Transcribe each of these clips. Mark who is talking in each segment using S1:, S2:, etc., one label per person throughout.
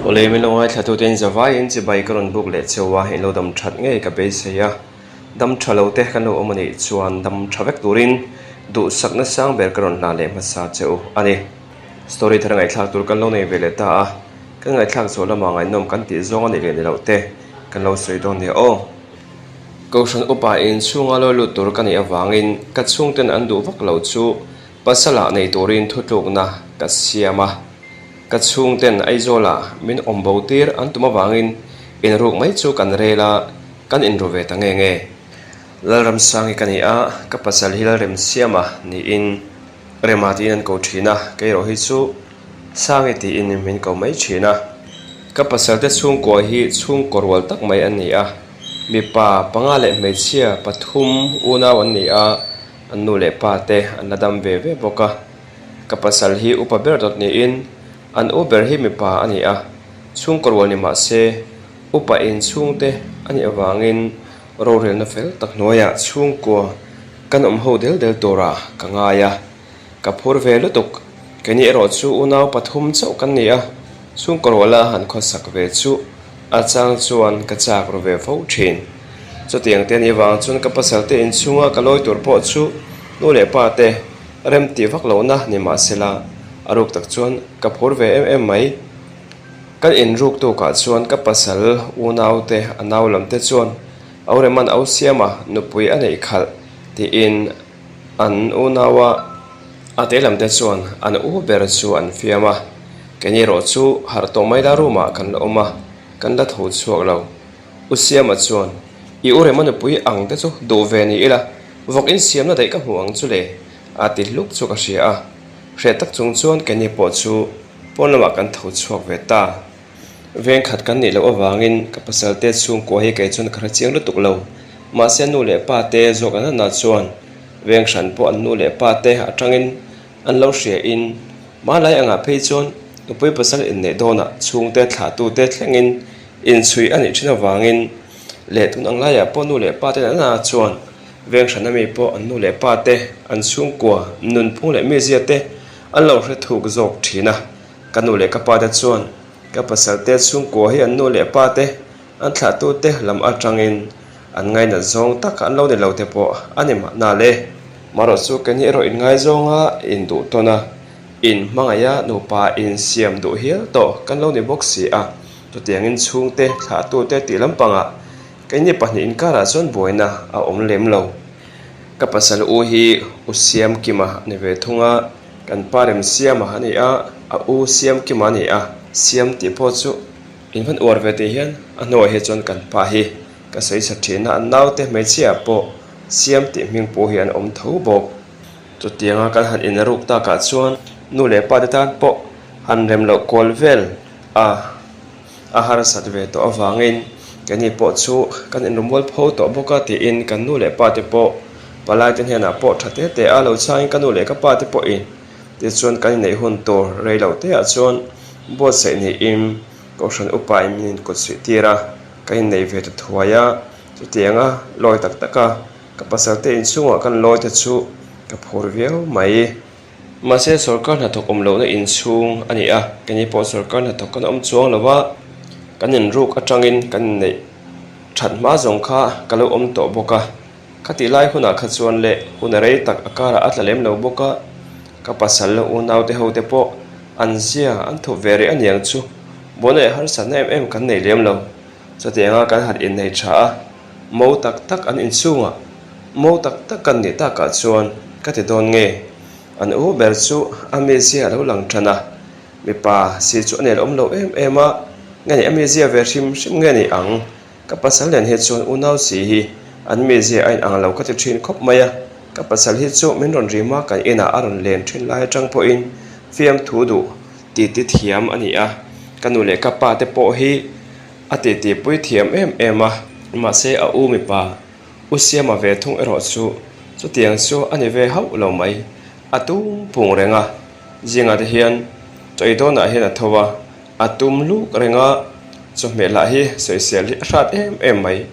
S1: Awle min lo ngaithla tute in zavaiin chibai ka rawn buk leh cheu a, in lo dam that ngei ka beisei a, dam tha lo te kan lo awm a nih chuan dam tha vek turin duhsakna sang ber ka rawn hla leh hmasa cheu a ni. Story thar ngaihthlak tur kan lo nei ve leh ta a, kan ngaihthlak zawh lamah ngaihnawm kan tih zawng a nih leh ni loh te kan lo sawi dawn nia aw. Kohhran upa in chhunga lo lut tur ka nih avangin ka chhungten an duh vak lo chu Pasala nei turin thutlukna ka siam a, ka chhungten Aizawlah min awm bo tir an tum avangin inruk mai chu kan rel a, kan inru ve ta nge nge. Lalramsangi ka ni a, ka pasal hi Lalremsiama niin Rema tiin an ko thin a, kei erawh hi chu Sangi tiin min ko mai thin a. Ka pasalte chhungkua hi chhungkaw rual tak mai an ni a, mipa panga leh hmeichhia pathum unau an ni a, An nu leh pa te an la dam ve ve bawk a, ka pasal hi upa ber dawt niin an u ber hi mipa a ni a, chhungkaw rual ni mah se upa in chhungte a nih avangin rorelna fel tak hnuaiah chhungkua kan awm ho del del turah ka ngai a, ka phur ve lutuk. Keini erawh chu unau pathum chauh kan ni a, chhungkaw ruala han khawsak ve chu A chang chuan ka chak ru ve fo thin. Chutiang te ni vang chuan ka pasal te inchhunga ka lawi tur pawh chu nu leh pa te rem tih vak lohna ni mah sela a ruk tak chuan ka phur ve em em mai. Kan inruk tukah chuan ka pasal unau te a nau lam te chuan au reman au siama nupui a neih khalh tiin an unaua a te lam te chuan an u ber chu an fiam a, keini erawh chu harh tawh mai la room ah kan la awm a, kan la tho chhuak lo. U Siama chuan, I u Rema nupui ang te chu duh ve ni ila, vawk insiamna daih ka hmu ang chu le, a ti hluk chu ka hria a. Hreh tak chung chuan keini pawh chu pawn lamah kan tho chhuak ve ta. Veng khat kan nih loh avangin ka pasal te chhungkua hi kei chuan ka hre chiang lutuk lo. Mahse nu leh pa te zawk an hna chuan veng hran pawh an nu leh pa te atangin an lo hria in hmanlai angah phei chuan nupui pasal inneih dawnah chhungte thlahtu te thlengin inchhui a nih thin avangin leh tun ang laiah pawh nu leh pa te an hna chuan veng hran ami pawh an nu leh pa te an chhungkua nunphung leh mizia te an lo hre thuk zawk thin a. Ka nu leh ka pa te chuan ka pasal te chhungkua hi an nu leh pa te an thlahtu te lam atangin an ngainat zawng tak an lo ni lo te pawh a ni mahna le. Marawh chu keini erawh inngaizawng a, induh tawn a, inhmangaih a, nupa insiam duh hial tawh kan lo ni bawk si a. Chutiangin chhungte thlahtu te tih lampangah keini pahnih inkarah chuan buaina a awm lem lo. Ka pasal u hi U Siamkima a ni ve thung a. Kan pa rem siam a ni a, a u siam kim a ni a, siam tih pawh chu in hman uar ve tih hian a hnuah hi chuan kan pa hi ka sawi chhe thin a, an naute hmeichhia pawh siam tih hming pawh hi an awm tho bawk. Chutianga kan han inruk takah chuan nu leh pa te tan pawh han rem loh kual vel a. A harsat ve tawh avangin keini pawh chu kan inrumual pho tawh bawk a tiin kan nu leh pa te pawh palai te hnenah pawh tha te te a lo chhangin ka nu leh ka pa te pawhin tichuan kan inneih hun tur rei lo te ah chuan buatsaih niin Kohhran upa in min inkut suih tir a, ka inneih ve ta thuai a, chutianga lawi tak tak a ka pasal te inchhungah kan lawi te chu ka phur viau mai. Mahse, sorkar hnathawk awm lohna inchhung a ni a, keini pawh sorkar hnathawk kan awm chuang lo a, kan inruk atangin kan inneih that hma zawng kha ka lo awm tawh bawk a. Khatih lai hunah kha chuan leh hun a rei tak a karah a tla lem lo bawk a, ka pasal unau te ho te pawh an zia an thup ve rih aniang chu buaina leh harsatna em em kan nei lem lo. Chutianga kan han innei tha a, mo tak tak an inchhungah Mo tak tak kan nih takah chuan ka ti dawn nge? An u ber chu a mizia a lo lang tan a, mipa si chu a nel awm lo em em a, nge ni a mizia ve hrim hrim nge ni ang? Ka pasal nen hi chuan unau si hi an mizia a inang lo ka ti thin khawp mai a, ka pasal hi chu min rawn rim a, kan inah a rawn len thin lai atang pawhin fiamthu duh titi thiam a ni a, ka nu leh ka pa te pawh hi a titi pui thiam em em a, mahse a u mipa U Siama ve thung erawh chu chutiang chu a ni ve hauh lo mai. A tum pung reng a, zingah te hian chawi dawnah hian a tho a, a tum luk reng a, chawhmeh lah hi sawisel hi a hrat em em mai.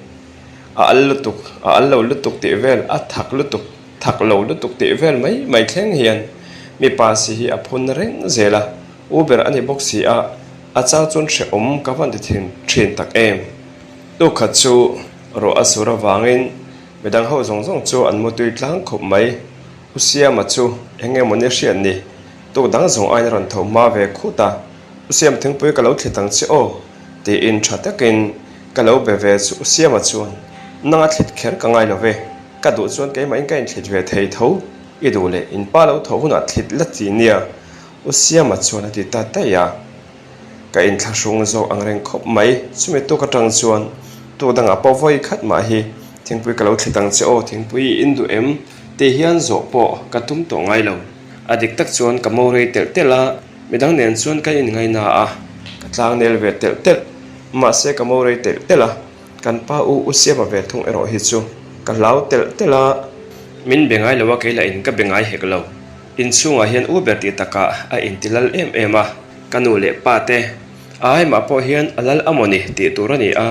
S1: A al lutuk, a al lo lutuk tih vel, a thak lutuk, thak lo lutuk tih vel mai mai thleng hian mipa si hi a phun reng zel a, u ber a ni bawk si a. A chang chuan hrehawm ka van ti thin thin tak em. Tukhat chu ruah a sur avangin midang ho zawng zawng chu an mutui tlang khawp mai. U Siama chu eng emaw ni hriat ni, tuk dang zawng aiin a rawn tho hma ve khut a, U Siam thingpui ka lo thlit ang che aw tiin tha takin ka lo be ve chu U Siama chuan nang a thlit kher ka ngai lo ve, ka duh chuan keimahin ka inthlit ve thei tho, i duh leh in pa lo tho hunah thlit la ti nia U Siama chuan a ti ta daih a. Ka inthlahrung zawk ang reng khawp mai. Chumi tuk atang chuan tuk dangah pawh vawi khat mah hi thingpui ka lo thlit ang che aw, thingpui i in duh em? tih hian zawh pawh ka tum tawh ngai lo. A dik tak chuan ka mo rei telh telh a, midang nen chuan kan inngaina a, ka tlang nel ve telh telh. Mahse ka mo rei telh telh a, kan pa u u Siama ve thung erawh hi chu ka hlau telh telh a. Min be ngai lo a, kei lah in ka be ngai hek lo. Inchhungah hian u ber tih takah a inti lal em em a, ka nu leh pa te ai mah pawh hian a lal a mawni tih tur a ni a,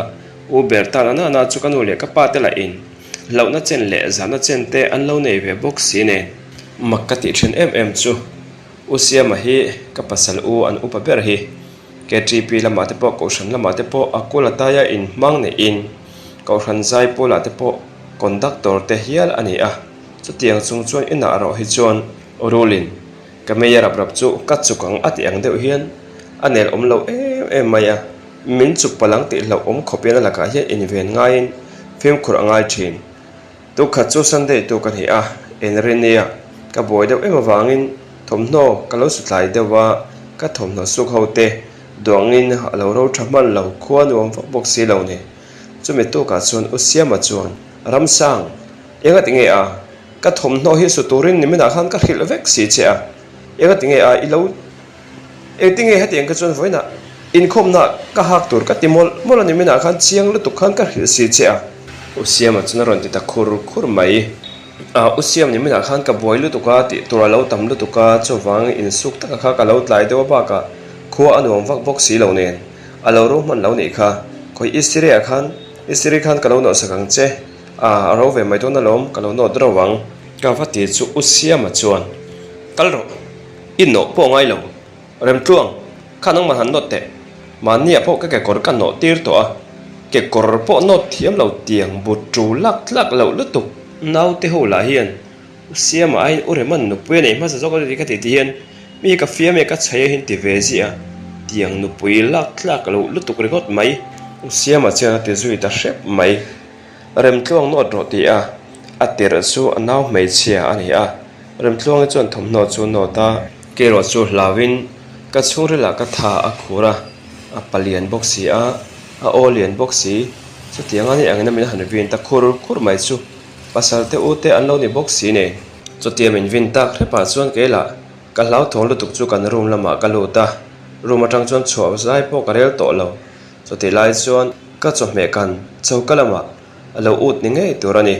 S1: u ber tan a nana chu ka nu leh ka pa te lah in hlauhna chen leh zahna chen te an lo nei ve bawk si nen. Mak ka tih thin em em chu U Siama hi ka pasal u an upa ber hi KTP lamah te pawh Kohhran lamah te pawh a kul ataia inhmang neihin Kohhran zaipawl ah te pawh conductor te hial a ni a. Chutiang chung chuan inah erawh hi chuan Rulin ka mei a rap rap chu ka chuk ang a tih ang deuh hian a nel awm lo em em mai a, min chuk palh ang tih hlauh awm khawp hian a lakah hian inven ngaiin fimkhur a ngai thin. Tukhat chu Sunday tu ka ni a, Inrinia ka buai deuh em avangin thawmhnaw ka lo su tlai deuh a, ka thawmhnaw suk ho te duangin a lo ro tha hman lo khua nuam vak bawk si lo ni. Chumi tukah chuan U Siama chuan Ramsang, Enga ti nge a? Ka thawmhnaw hi su turin niminah khan ka hrilh vek si che a. Enga ti nge a? I lo Engti nge hetiang ka chuan vawiinah inkhawmna ka hak tur ka ti mawlh mawlh a niminah khan chiang lutuk khan ka hrilh si che a. U Siama chuan a rawn ti ta khur khur mai. A, U Siam niminah khan ka buai lutuk a, tih tur a lo tam lutuk a, chuvang insuk taka kha ka lo tlai deuh a bakah khua a nuam vak bawk si lo nen a lo ro hman lo nih kha. Khawi Istiri-ah khan Istiri khan ka lo nawhsak ang che. A, a ro ve mai dawn alawm, ka lo nawt ro ang. Ka va ti chu U Siama chuan, Kal rawh, i nawh pawh ngai lo. Remtluang, kha nangmah han nawt teh. Mahniah pawh ka kekawr ka nawh tir tawh a, kekawr pawh nawt thiam lo tiang but tu lak tlak loh lutuk. Naute ho lah hian U Siama aiin U Reman nupui a nei hmasa zawk a ti ka ti ti hian mi ka fiam e ka chhei a hin ti ve ziah a, tiang nupui lak tlak loh lutuk ringawt mai. U Siama chuan a ti zui ta hrep mai. Remtluang nawt rawh ti a, a tirh chu a nau hmeichhia a ni a. Remtluangi chuan thawmhnaw chu nawt a. Kerawh chu hlauin ka chhungrilah ka tha a khur a, a palian bawk si a, a aw lian bawk si. Chutiang a ni angin a min han vin ta khur khur mai chu pasal te u te an lo ni bawk si nen. Chutia min vin tak hrepah chuan keilah ka hlauthawng lutuk chu kan room lamah ka lut a, room atang chuan chhuah zai pawh ka rel tawh lo. Chutih lai chuan ka chawhmeh kan choka lamah a lo ut ni ngei tur a ni.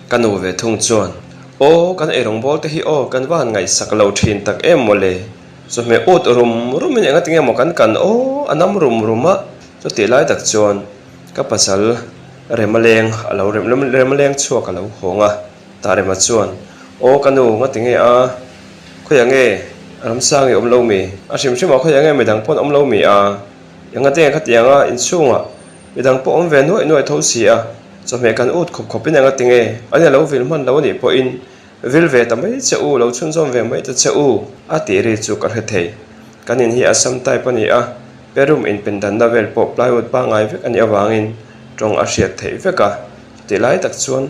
S1: Ka nu ve thung chuan, Aw, kan eirawng bawl te hi aw, kan va han ngaihsak lo thin tak em maw le? Chawhmeh ut rum rumin enga tinge maw kan kan aw, a nam rum rum a. Chutih lai tak chuan ka pasal Rema leng a lo Rema leng chhuak a lo hawng a. Tah Rema chuan, Aw ka nu, nga tinge a? Khawiah nge Ramsangi awm lo mi? A hrim hrimah khawiah nge midang pawn awm lo mi a? Engate nge khatianga inchhungah midang pawh awm ve nuaih nuaih tho si a, chawhmeh kan ut khawp khawpin engate nge an ilo vil hman lo anih pawhin vil ve ta mai che u, lo chhunzawm ve mai ta che u a tih ri chu ka hre thei. Kan in hi Assam type a ni a, bedroom inpendanna vel pawh plywood pangngai vek a nih avangin tawng a hriat theih vek a, chutih lai tak chuan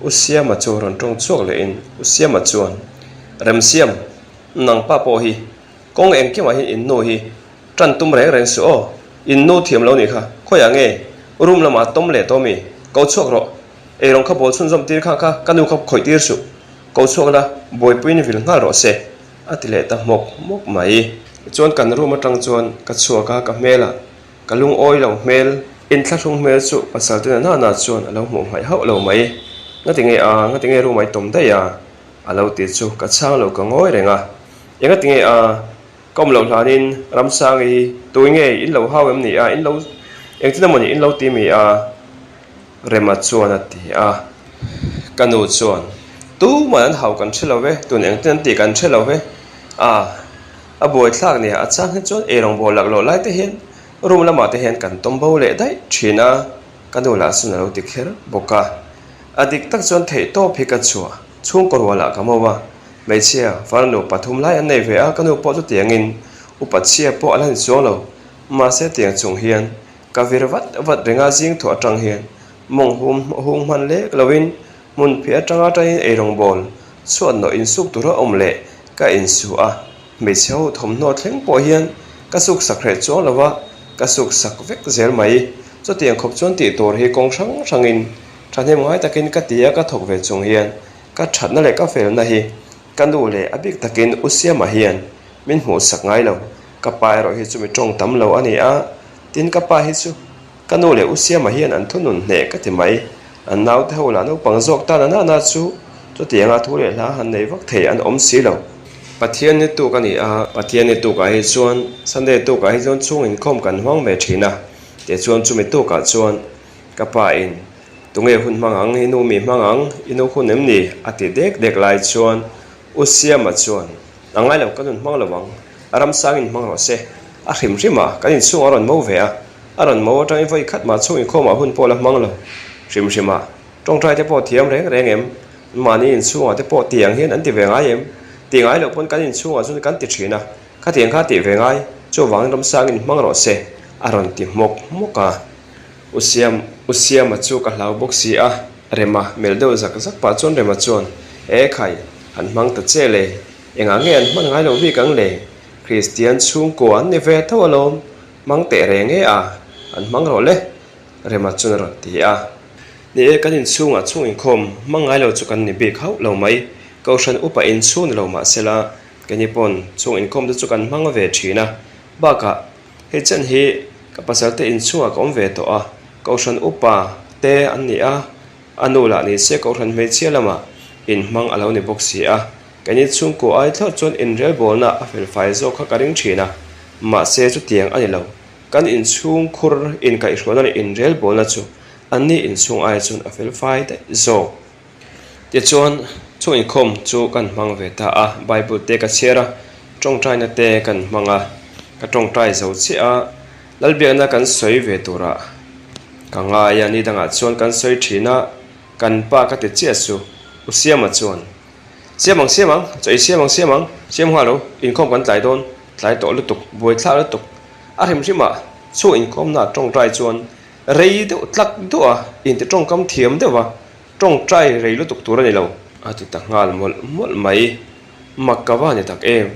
S1: U Siama chu rawn tawng chhuak lehin U Siama chuan, Remsiam, nangpa pawh hi kawng engkimah hian in nu hi Tan tum reng reng suh aw, in nu thiam lo nih kha, khawiah nge room lamah tawm leh tawh mi? Ko chhuak rawh, eirawng kha bawl chhunzawm tir kha kha ka nu kha khawih tir suh, ko chhuak la buaipuiin vil nghal rawh se, a ti leh ta hmawk hmawk mai. Tichuan kan room atang chuan ka chhuak a, ka hmelah ka lungawi lo hmel, inthlahrung hmel chu pasal te nana na chuan a lo hmuh hmaih hauh lo mai, ngati nge a, ngati nge room ah i tawm daih a? a lo ti chu ka chhang lo ka ngawi reng a, engati nge a? Ka awm loh hlanin Ramsangi hi tui nge in lo hau em ni a, in lo engtin emaw ni in lo ti mi a? Rema chuan a ti a. Ka nu chuan, Tuman an hau kan hre lo ve, tun engtin an tih kan hre lo ve. A, a buaithlak nia, a chang hi chuan eirawng bawl lak loh lai te hian. Room lamah te hian kan tawm bo leh daih thin a, ka nu lah chuan a lo ti kher bawk a. A dik tak chuan theih tawp hi ka chhuah, chhungkaw rualah ka mo a, hmeichhia farnu pathum lai an nei ve a, ka nu pawh chutiangin upa chhia pawh a la ni chuang lo. Mahse tiang chung hian ka vir vat vat reng a, zing thuah atang hian mawng hum hung hman lek loin hmun phiah atanga tangin eirawngbawl chhuat nawh insuk tur a awm leh ka insu a. Hmeichhe ho thawmhnaw thleng pawh hian ka suk sak hreh chuang lo va, ka suk sak vek zel mai. Chutiang khawp chuan tih tur hi kawng hrang hrangin thahnem ngai takin ka ti a, ka thawk ve chung hian ka thatna leh ka felna hi ka nu leh a bik takin U Siama hian min hmuh sak ngai lo. Ka pa erawh hi chu mi tawng tam lo a ni a, tin ka pa hi chu Ka nu leh U Siama hian an thunun hneh ka ti mai. An naute ho lah naupang zawk tan a nana chu chutianga thu leh hla han nei vak thei an awm si lo. Pathian ni tuk a ni a, Pathian ni tukah hi chuan Sunday tukah hi chuan chhung inkhawm kan hmang ve thin a, tichuan chumi tukah chuan ka pa in tunge hun hmang ang, i nu mi hmang ang, i nu hun em ni? a ti dek dek lai chuan U Siama chuan A ngai lo, ka nun hmang lo ang, a ramsangin hmang rawh se. A hrim hrim a, kan inchhung a rawn mo ve a, a rawn mo atangin vawi khat mah chhung inkhawmah hun pawh la hmang lo. Hrim hrim a, tawngtai te pawh thiam reng reng em? Mahni inchhungah te pawh tiang hian an ti ve ngai em? Ti ngai loh pawn kan inchhungah chuan kan ti thin a, khatiang kha tih ve ngai, chuvangin ramsangin hmang rawh se, a rawn ti hmawk hmawk a. U Siam, U Siama chu ka hlau bawk si a, Rema melh deuh zak zak pah chuan Rema chuan, E khai, han hmang ta che le, engah nge an hman ngai loh bik ang le? Kristian chhungkua an ni ve tho alawm, hmang teh reng e a, an hmang rawh le, Rema chuan a rawn ti a. Ni e, kan inchhungah chhung inkhawm hmang ngai lo chu kan ni bik hauh lo mai, Kohhran upa inchhung ni lo mah sela, keini pawn chhung inkhawm te chu kan hmang ve thin a, bakah hei chen hi ka pasal te inchhungah ka awm ve tawh a, Kohhran upa te an ni a, a nu lah ni se Kohhran hmeichhia lamah inhmang a lo ni bawk si a, Keini chhungkaw ai thlawt chuan inrelbawlna a felfai zawk kha ka ring thin a, mahse chutiang a ni lo. Kan inchhung khur inkaihhruaina leh inrelbawlna chu anni inchhung ai chuan a felfai daih zawk. Tichuan, chung inkhawm chu kan hmang ve ta a, Bible te ka chhiar a, tawngtaina te kan hmang a, ka tawngtai zo chiah a, Lalbiakna kan sawi ve turah ka ngai a, ni dangah chuan kan sawi thin a, kan pa ka ti chiah chu U Siama chuan Siam ang, siam ang, chaw ei siam ang, siam ang, siam nghal lo, inkhawm kan tlai dawn, tlai tawh lutuk, buai thlak lutuk. A hrim hrim ah chhung inkhawmna tawngtai chuan rei deuh tlak duh a, inti tawngkam thiam deuh va, tawngtai rei lutuk tur a ni lo. A ti ta nghal mawlh mawlh mai, mak ka va ni tak em.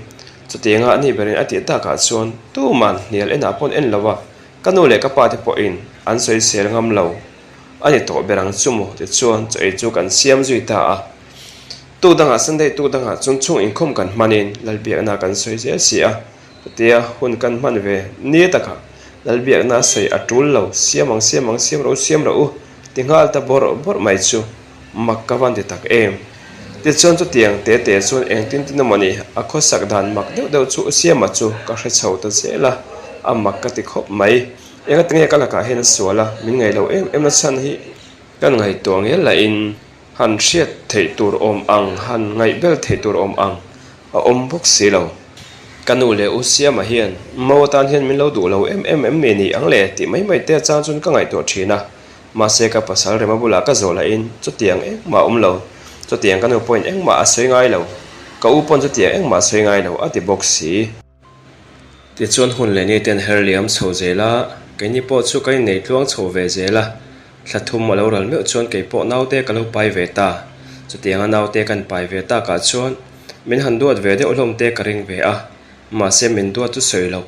S1: Chutianga a ni berin a tih takah chuan tuman hnial enah pawn en lo a, ka nu leh ka pa te pawhin an sawisel ngam lo. A ni tawh ber ang chu maw? Tichuan chaw ei chu kan siam zui ta a. Tu dangah Sunday tu dangah chuan chhung inkhawm kan hmanin Lalbiakna kan sawi zel si a. Chutia hun kan hman ve ni takah Lalbiakna sawi a tul lo, siam ang siam ang siam rawh u siam rawh u ti nghal ta bawrh bawrh mai chu mak ka van ti tak em. Tichuan chutiang te te chuan engtin tin emaw ni a khawsak dan mak deuh deuh chu Siama chu ka hre chho ta zel a, a mak ka ti khawp mai. Engati nge ka lakah hian a sual a, min ngaih loh em em na chhan hi kan ngaihtuah ngel lahin han hriat theih tur awm ang, han ngaihbel theih tur awm ang a awm bawk si lo. Ka nu leh U Siama hian Mo atan hian min lo duh lo em em em mi ni ang le tih mai mai te achang chuan ka ngaihtuah thin a, mahse ka pasal Rema bulah ka zawh lahin chutiang engmah a awm lo, chutiang ka nu pawhin engmah a sawi ngai lo, ka u pawn chutiang engmah a sawi ngai lo a ti bawk si. Tichuan hun leh ni ten her liam chho zel a, keini pawh chu ka innei tluang chho ve zel a, thla thum a lo ral meuh chuan kei pawh naute ka lo pai ve ta. Chutianga naute kan pai ve takah chuan min han duat ve deuh hlawm te ka ring ve a, mahse min duat chu sawi loh.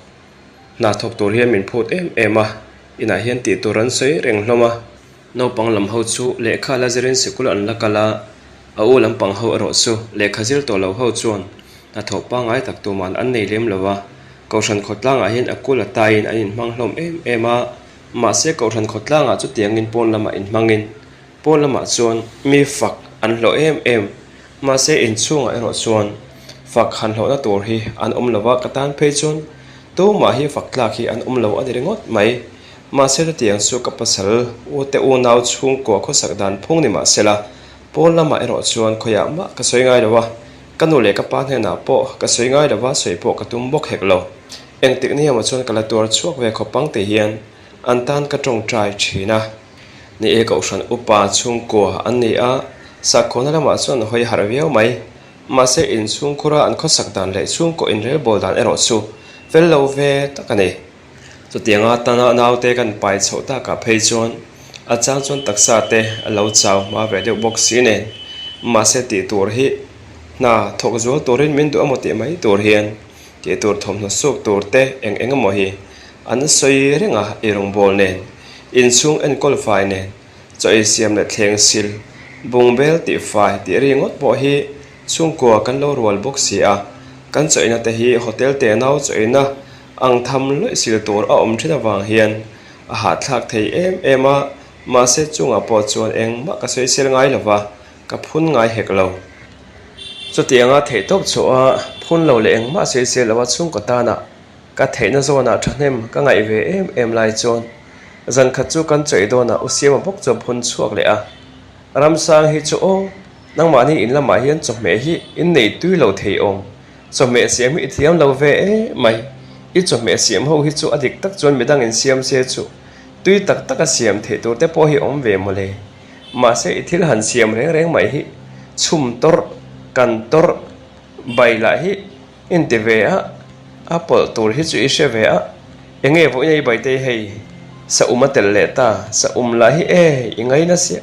S1: Hna thawk tur hian min phut em em a, inah hian tih tur an sawi reng hlawm a. Naupang lam ho chu lehkha la zirin sikul an la kal a, a u lampang ho erawh chu lehkha zir tawh lo ho chuan hnathawh pangngai tak tuman an nei lem lo a. Kohhran khawtlangah hian a kul a taiin an inhmang hlawm em em a, mahse Kohhran khawtlangah chutiangin pawn lamah inhmangin pawn lamah chuan mi fak an hlawh em em. Mahse inchhungah erawh chuan fak han hlawhna tur hi an awm lo a, ka tan phei chuan tumah hi fak tlak hi an awm lo a ni ringawt mai. Mahse chutiang chu ka pasal u te unau chhungkua khawsak dan phung ni mahsela, pawn lamah erawh chuan khawiah mah ka sawi ngai lo a, ka nu leh ka pa hnenah pawh ka sawi ngai lo va, sawi pawh ka tum bawk hek lo. Engtik ni emaw chuan ka la tuar chhuak ve khawp ang tih hian an tan ka tawngtai thin a. Ni e Kohhran upa chhungkua an ni a, sakhuana lamah chuan hawi harh viau mai. Mahse inchhungkhura an khawsak dan leh chhungkaw inrelbawl dan erawh chu fel lo ve tak a ni. Chutianga tana naute kan pai chhoh takah phei chuan a chang chuan taksa te a lo chau hma ve deuh bawk si nen. Mahse tih tur hi hna thawk zual turin min duh emaw tih mai tur hian tih tur thawmhnaw suk tur te eng eng emaw hi an sawi reng a, i rawngbâwl nen, inchhung enkawl fai nen, chaw ei siam leh thleng sil, bungbel tih fai tih ri ngawt pawh hi chhungkua kan lo rual bawk si a, kan chaw eina te hi hotel te nau chaw eina ang tham lawih sil tur a awm thin avang hian a hahthlak thei em em a, mahse chungah pawh chuan engmah ka sawisel ngai lo va, ka phun ngai hek lo. Chutianga theihtawp chhuah a phun lo leh engmah sawisel lo a chhungkaw tanah Ka theihna zawnah thahnem ka ngaih ve em em lai chuan zan khat chu kan chawi dawnah U Siama bawk chu a phun chhuak leh a, Ramsang hi chu aw, nangmahni in lamah hian chawhmeh hi in nei tui lo thei awm, chawhmeh siam hi i thiam lo ve em mai, i chawhmeh siam ho hi chu a dik tak chuan midang in siam se chu tui tak taka siam theih tur te pawh hi awm ve mawle, mahse i thil han siam reng reng mai hi chhum tawrh, kan tawrh, bai lah hi In ti ve a, a pawlh tur hi chu i hre ve a, enge vawiin ei baitei hei sa um a telh leh ta, sa um lah hi e i ngai na sia,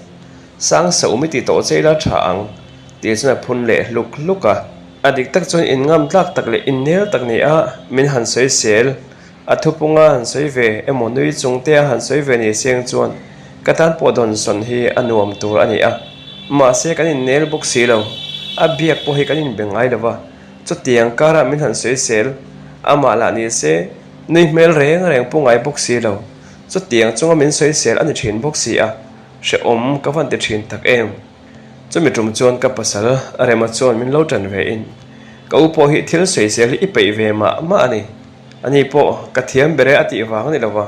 S1: sang sa um i ti tawh che ila tha ang tih chuan a phun leh hluk hluk a. A dik tak chuan in ngam tlak tak leh in nel tak ni a, min han sawi sel, a thupunga han sawi ve emaw nui chung te a han sawi ve ni seng chuan ka tan pawh dawnsawn hi a nuam tur a ni a, mahse kan in nel bawk si lo, a biak pawh hi kan inbe ngai lo va. Chutiang karah min han sawisel, amah lah ni se, nui hmel reng reng pu ngai bawk si lo. Chutiang chunga min sawisel a ni thin bawk si a, hrehawm ka van ti thin tak em. Chumi tum chuan ka pasal a rema chuan min lo tan ve in, ka u pawh hi thil sawisel hi i peih ve mah mah a ni. Ani pawh ka thiam ber e a tih vang a ni lo va,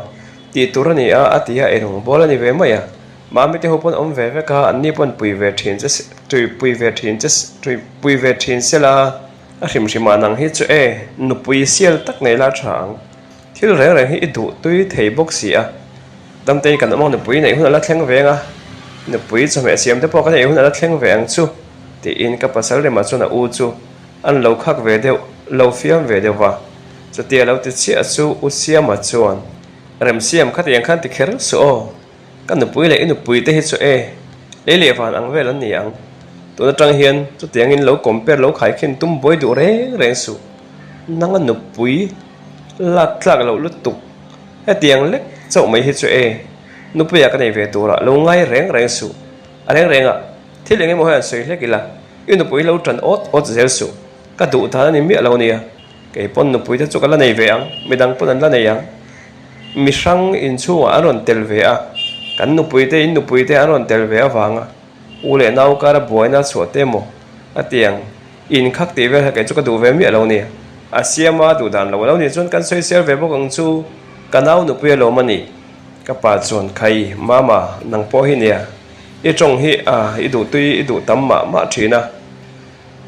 S1: tih tur a ni a, a ti a, eirawng bawl a ni ve mai a. Mami te ho pawn awm ve vek a, anni pawn pui ve thin che tui pui ve thin che tui pui ve thin se la, a hrim hrim ah nang hi chu e, nupui sial tak nei la tha ang. Thil reng reng hi i duh tui thei bawk si a, Damtei kan awm ang nupui neih hun a la thleng ve ang a, nupui chawhmeh siam te pawh ka neih hun a la thleng ve ang chu tiin ka pasal rimah chuan a u chu an lo khak ve deuh, lo fiam ve deuh va, chutia lo ti chiah chu U Siama chuan Remsiam khatiang khan ti kher suh aw. Ka nupui leh i nupui te hi chu e, lei leh van ang vel an ni ang. Tun atang hian chutiangin lo compare lo khaikhin tum buai duh reng reng suh. Nanga nupui lak tlak loh lutuk hetiang lek chauh mai hi chu e, nupuia ka nei ve turah lo ngai reng reng suh. A reng rengah thil eng emaw hian sawi hlek ila, i nupui lo tan awt awt zel suh. Ka duh dan a ni miah lo nia. Kei pawn nupui te chu ka la nei ve ang, midang pawn an la nei ang. Mi hrang inchhungah an rawn tel ve a, kan nupui te in nupui te an rawn tel ve avanga u leh nau kara buaina chhuah te maw a ti ang, in khak tih vel kha kei chu ka duh ve miah lo nia. A siama duh dan lo a lo nih chuan kan sawisel ve bawk ang chu, ka nau nupui alawm a ni. Ka pa chuan Khai, Mama, nang pawh hi nia, i tawng hi a i duh tui i duh tam mah mah thin a.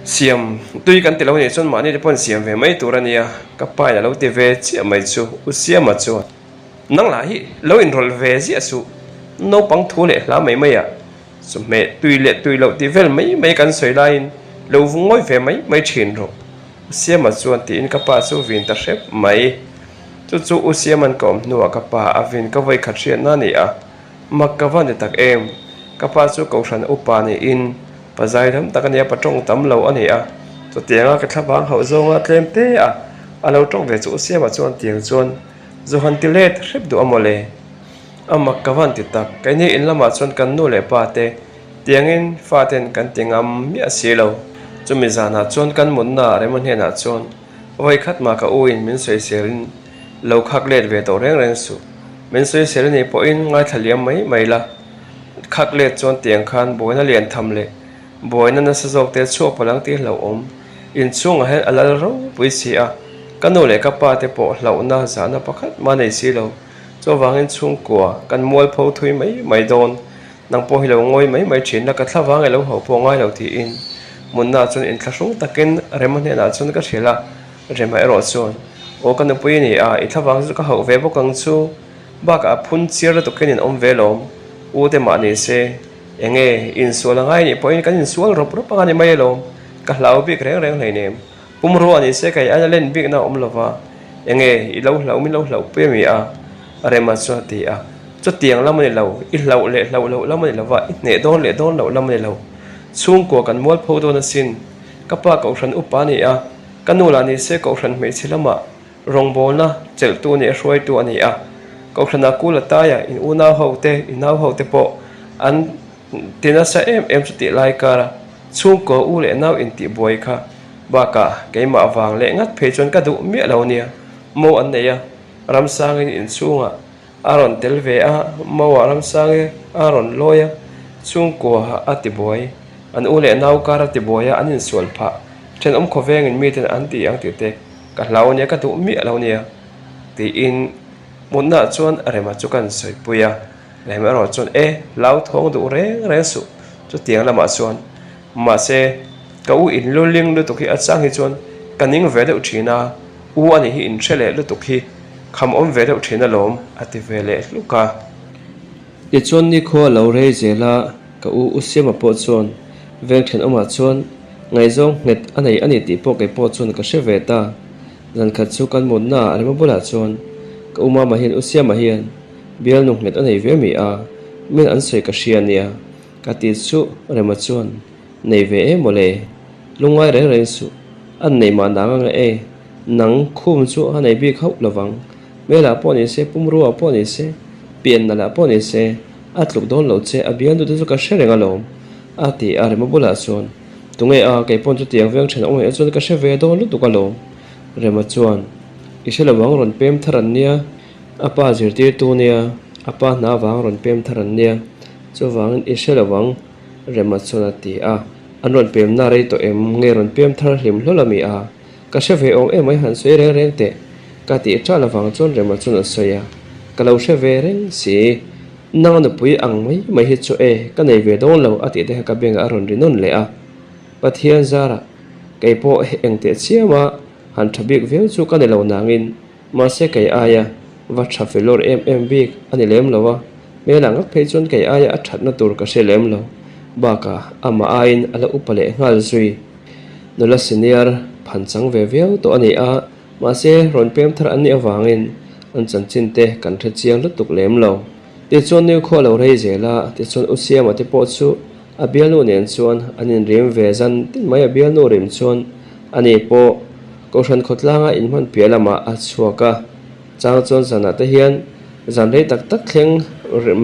S1: Siam tui kan ti lo nih chuan mahni te pawh an siam ve mai tur a nia, ka pa in a lo ti ve chiah mai chu U Siama chuan, Nang lah hi lo inrawlh ve ziah suh, naupang thu leh hla mai mai ah chawhmeh tui leh tui loh tih vel mai mai kan sawi laiin lo vung ngawi ve mai mai thin rawh U Siama chuan tiin ka pa chu vin ta hrep mai. Chu chu U Siama'n ka awm hnuah ka pa a vin ka vawi khat hriatna a ni a, mak ka va ni tak em, ka pa chu Kohhran upa niin Pa zai lam tak a nia, pa tawng tam lo a ni a. Chutianga ka thlavang hauh zawnga tlem te a, a lo tawng ve chu U Siama chuan tiang chuan Johan ti let hrep duh a maw le? A mak ka van ti tak, keini in lamah chuan kan nu leh pa te tiangin fa ten kan ti ngam miah si lo. Chumi zanah chuan kan mutna Rema hnenah chuan vawikhat mah ka u in min sawiselin lo khak let ve tawh reng reng suh. Min sawisel a nih pawhin ngaithla liam mai mai la. Khak let chuan tiang khan buaina lian tham leh buaina nasa zawk te chhuak palh ang tih hlauhawm. Inchhungah hian a lal ropui si a, ka nu leh ka pa te pawh hlauhna zahna pakhat mah nei si lo. Chuvangin chhungkua kan mualpho thui mai mai dawn. Nang pawh hi lo ngawi mai mai thin la, ka thla vang e lo hauh pawh ngai lo tiin munna chuan inthlahrung takin Rema hnenah chuan ka hrilh a, Rema erawh chuan. Aw ka nupui a ni a, i thlavang chu ka hauh ve bawk ang chu. Bakah a phun chiar lutuk hian in awm ve lawm. U te mah ni se, eng nge insual a ngai nih pawhin kan insual rawp rawp anga ni mai alawm. Ka hlau bik reng reng hleinem. Pumrua ni se kei aina len bikna a awm lova, eng nge i lo hlauh min lo hlauh pui a mi a? Rema chuan a ti a. Chutiang lam a ni lo, i hlauh leh hlauh loh lam a ni lova, i hneh dawn leh dawn loh lam a ni lo. Chhungkua kan mualpho dawn asin. Ka pa kohhran upa a ni a, ka nu lah ni se kohhran hmeichhe lamah rawngbawlna chelhtu nih a hruaitu a ni a. Kohhranah kul a tai a, in unau ho te, i nau ho te pawh an ti nasa em em chutih lai kara chhungkaw u leh nau intihbuai kha bakah keimah vang leh ngat phei chuan ka duh miah lo nia. Mo an nei a, Ramsangin inchhungah a rawn tel ve a, Mo-ah Ramsangi a rawn lawi a, chhungkua a tibuai. An u leh nau kar a tibuai a, an insual phah. Thenawm khawvengin miten an ti ang tih te ka hlau ania, ka duh miah lo nia tiin mutnaah chuan Rema chu ka insawipui a. Rema erawh chuan e, hlauthawng duh reng reng suh chutiang lamah chuan. Mahse, ka u inluling lutuk hi a chang hi chuan ka ning ve deuh thin a, u a nih hi inhre leh lutuk hi kham awm ve deuh thin alawm a ti ve leh hluk a. Tichuan nikhua a lo rei zel a, ka u U Siama pawh chuan veng thenawmah chuan ngaihzawng nghet a nei a ni tih pawh kei pawh chuan ka hre ve ta. Zan khat chu kan mutna a rema bulah chuan ka u Mama hian U Siama hian bialnu nghet a nei ve mi a, min an sawi ka hria nia. Ka ti chu Rema chuan, Nei ve em mawle, lungngai reng reng suh, an nei mah nang anga e, nang khum chu a nei bik hauh lovang, hmelah pawh ni se, pumruah pawh ni se, pian nalh ah pawh ni se, a tluk dawn lo che, a bialnu te chu ka hre reng alawm, a ti a Rema bulah chuan, Tunge a, kei pawn chutiang veng then awm eh chuan ka hre ve dawn lutuk alawm, Rema chuan, I hre lovang rawn pem thar an nia, a pa zirtirtu nia, a pa hna vang rawn pem thar an nia, Chuvangin i hre lo ang, Rema chuan a ti a. An rawn pemna rei tawh em? Nge rawn pem thar hlim hlawl a mi a? Ka hre ve awm emai han sawi reng reng teh, ka tih ṭah lovang chuan Rema chuan a sawi a. Ka lo hre ve reng si. Nang a nupui ang mai mai hi chu e, ka nei ve dawn lo a tih te kha ka bengah a rawn ri nawn leh a. Pathian zarah kei pawh eng teh chiama han ṭha bik viau chu ka ni lo nangin Mahse kei aia va tha filawr em em bik a ni lem lo a, hmelah ngak phei chuan kei aia a thatna tur ka hre lem lo. Bakah amah aiin a la upa leh nghal zui. Nula senior phan chang ve viau tawh a ni a, mahse rawn pem thar an nih avangin an chanchin te kan hre chiang lutuk lem lo. Tichuan Niukhua a lo rei zel a, tichuan U Siama te pawh chu A bialnu nen chuan an inrim ve zan tin mai, a bialnu rim chuan ani pawh Kohhran khawtlanga inhman piah lamah a chhuak a, chang chuan zanah te hian zan rei tak tak thleng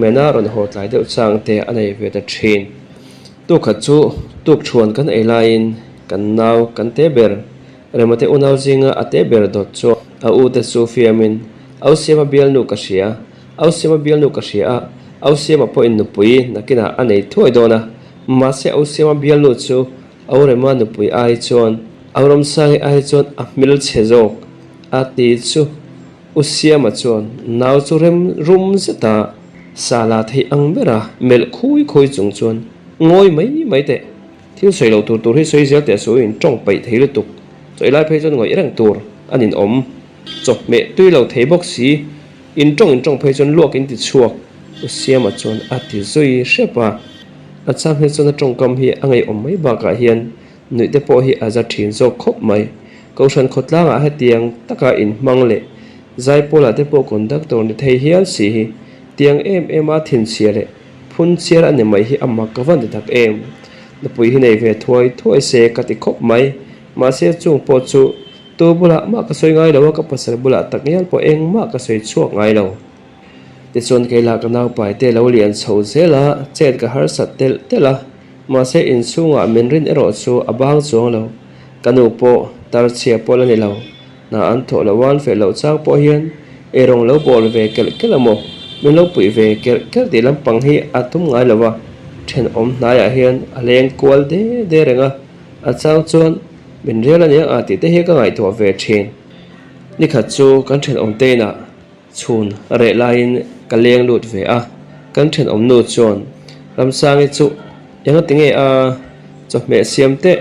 S1: mena rawn haw tlai deuh chang te a nei ve ta thin. Tuk khat chu tuk thuan kan ei laiin kan nau kan te ber Remate unau zinga a te ber dawt chu a u te chu fiamin Au Siama bialnu ka hria Au Siama bialnu ka hria a, Au Siama pawhin nupui nakinah a nei thuai dawn a, mahse Au Siama bialnu chu Au Rema nupui ai chuan Au Ramsangi ai chuan a hmel chhe zawk a ti chu U Siama chuan nau chu rem rum zeta sa la theih ang bera melh khui khui chung chuan ngawi mai mai teh. Thil sawi loh tur tur hi sawi zel teh suh in tawng paih thei lutuk chawi lai phei chuan ngawih reng tur a nin awm. Chawhmeh tui lo thei bawk si. In tawng in tawng phei chuan luak in ti chhuak U Siama chuan a ti zui hrep a. A chang hi chuan a tawngkam hi a ngeiawm mai bakah hian nuih te pawh hi a za thin zawk khawp mai. Kohhran khawtlangah hetiang taka inhmang leh Zaipawlah te pawh conductor ni thei hial si hi tiang em em a thinchhia leh phun chiar a ni mai hi a mak ka van ti tak em. Nupui hi nei ve thuai thuai se ka ti khawp mai. Mahse chung pawh chu Tu bulah mah ka sawi ngai lo a, ka pasal bulah tak ngial pawh engmah ka sawi chhuak ngai lo. Tichuan kei lah ka naupai te lo lian chho zel a, chet ka harsat telh telh a, mahse inchhungah min rin erawh chu a bang chuang lo. Ka nu pawh tar chhia pawh la ni lo, hna an thawh loh an feh loh chang pawh hian eirawng lo bawl ve kelh kelh a maw, min lo puih ve kelh kelh tih lampang hi a tum ngai lo a, thenawm hnaiah hian a leng kual de de reng a, a chang chuan Min rel ania a tih te hi ka ngaihtuah ve thin. Nikhat chu kan thenawm te inah chhun reh laiin ka leng lut ve a, kan thenawm nu chuan Ramsangi chu enga ti nge a chawhmeh siam teh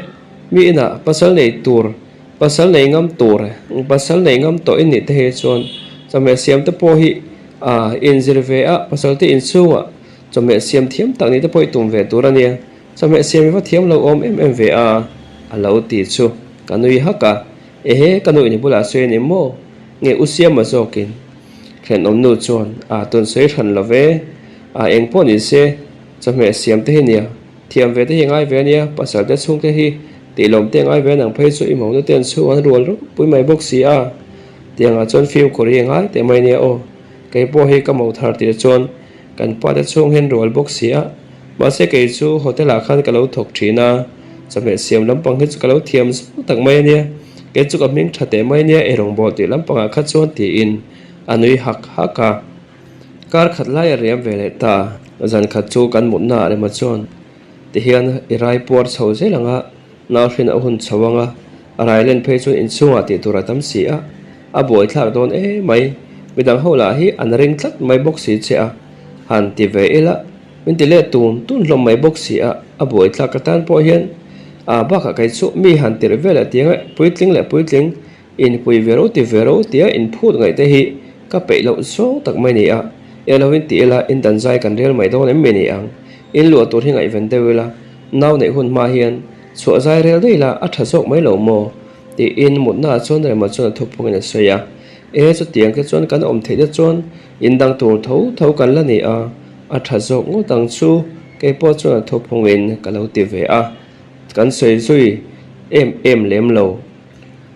S1: mi inah pasal nei tur Pasal nei ngam tur, pasal nei ngam tawh i nih te hi chuan chawhmeh siam te pawh hi a inzir ve a, pasal te inchhungah chawhmeh siam thiam tak nih te pawh i tum ve tur a nia. Chawhmeh siam i va thiam lo awm em em ve a, a lo ti chu ka nui hak a. Ehe, ka nu in i bulah sawi a ni maw? Nge u Siama zawkin? Thenawm nu chuan a tun sawi hran lo ve. A eng pawh ni se, chawhmeh siam te hi nia, thiam ve te hi ngai ve a nia, pasal te chhung te hi tihlawm te ngai ve a nang phei chu i monu te an chhung an rual ropui mai bawk si a. Tiangah chuan fimkhur hi ngai teh mai nia aw. Kei pawh hi ka mo thar tir chuan Kan pa te chhung hian rual bawk si a, mahse kei chu hotel ah khan ka lo thawk thin a, chawhmeh siam lampang hi chu ka lo thiam zawk tak mai a nia, kei chu ka hming tha teh mai nia eirawngbawl tih lampangah kha chuan tiin a nui hak hak a. Kar khat lai a riam ve leh ta, zan khat chu kan mutna ah rema chuan tihian i rai puar chho zel ang a, nau hrin a hun chho ang a, a rai len phei chuan inchhungah tih tur a tam si a, A buaithlak dawn em mai, midang ho lah hi an ring tlat mai bawk si che a, han ti ve ila min ti let tun tun hlawm mai bawk si a, a buaithlak ka tan pawh hian a bakah kei chu mi han tirh vel ah tiang e, puitling leh puitling inpui ve ro ti ve ro tia inphut ngaih te hi ka peih loh zawng tak mai ni a, eng in ti ila in dan zai kan rel mai dawn em mi ni ang, in luah tur hi ngaihven deuh ila nau neih hun hma hian chhuah zai rel daih ila a tha zawk mai lo maw? Tiin mutnaah chuan Rema chuan a thuphungin a sawi a, E chutiang te chuan kan awm theih te chuan in dang tur tho tho kan la ni a, a tha zawk ngawt ang chu kei pawh chuan a thuphungin ka lo ti ve a, kan sawi zui em em lem lo.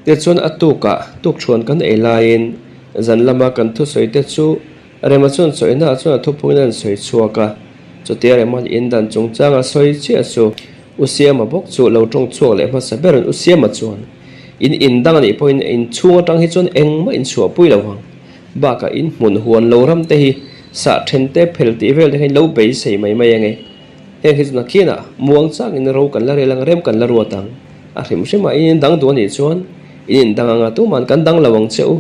S1: Tichuan a tukah tukthuan kan ei laiin zan lama kan thusawi te chu Rema chuan sawinaah chuan a thuphungin a rawn sawi chhuak a, chutia Rema'n in dan chungchang a sawi chiah chu U Siama bawk chu lo tawng chhuak leh hmasa berin U Siama chuan, In in dang anih pawhin in chhung atang hi chuan engmah in chhuahpui lo vang. Bakah in hmun huan lo ram te hi sah then te phel tih vel te kha in lo beisei mai mai ange. Heng hi chu nakinah muang changin ro kan la rel ang, rem kan la ruat ang. A hrim hrimah in in dang duh anih chuan in in dang anga tuman kan dang lo ang che u.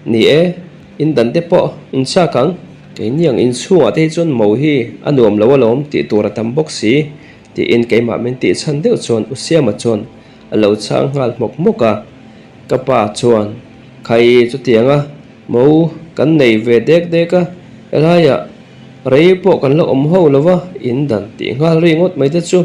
S1: Ni e, in dan te pawh in chak ang. Keini ang inchhungah te hi chuan mo hi a nuam lo alawm tih tur a tam bawk si tiin keimah min tih chhan deuh chuan U Siama chuan a lo chhang nghal hmawk hmawk a. Ka pa chuan, Khai chutianga mo kan nei ve dek dek a, helaiah rei pawh kan la awm ho lo va, in dan tih nghal ri ngawt mai te chu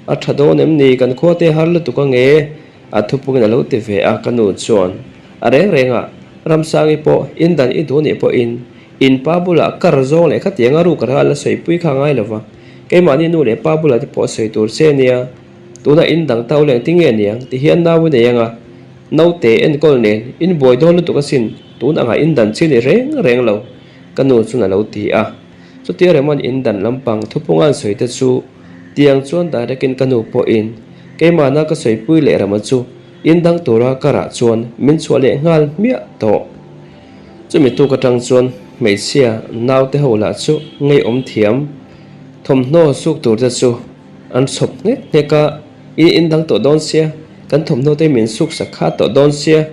S1: a tha dawn em ni, kan khua te har lutuk ange A thupungin a lo ti ve a, ka nu chuan a reng reng a, Ramsangi pawh in dan i duh nih pawhin in pa bulah kar zawng leh khatiang a ruk ral a sawipui kha ngai lo va, keimahni nu leh pa bulah te pawh sawi tur che nia, tunah in dang tau leng ti nge niang ti hian nau i nei ang a, naute enkawl nen in buai dawn lutuk asin, tun angah in dan chi ni reng reng lo, ka nu chuan a lo ti a. Chutia Rema'n in dan lampang thupunga an sawi te chu tiang chuan direct in ka nu pawhin keimahna ka sawipui leh Rema chu in dang tura ka rah chuan min chhuah leh nghal hmiah tawh. Chumi tuk atang chuan hmeichhia naute ho lah chu ngeiawm thiam thawmhnaw suk tur te chu an chhawp nghek nghek a, in in dang tawh dawn sia, kan thawmhnaw te min suk sak kha tawh dawn sia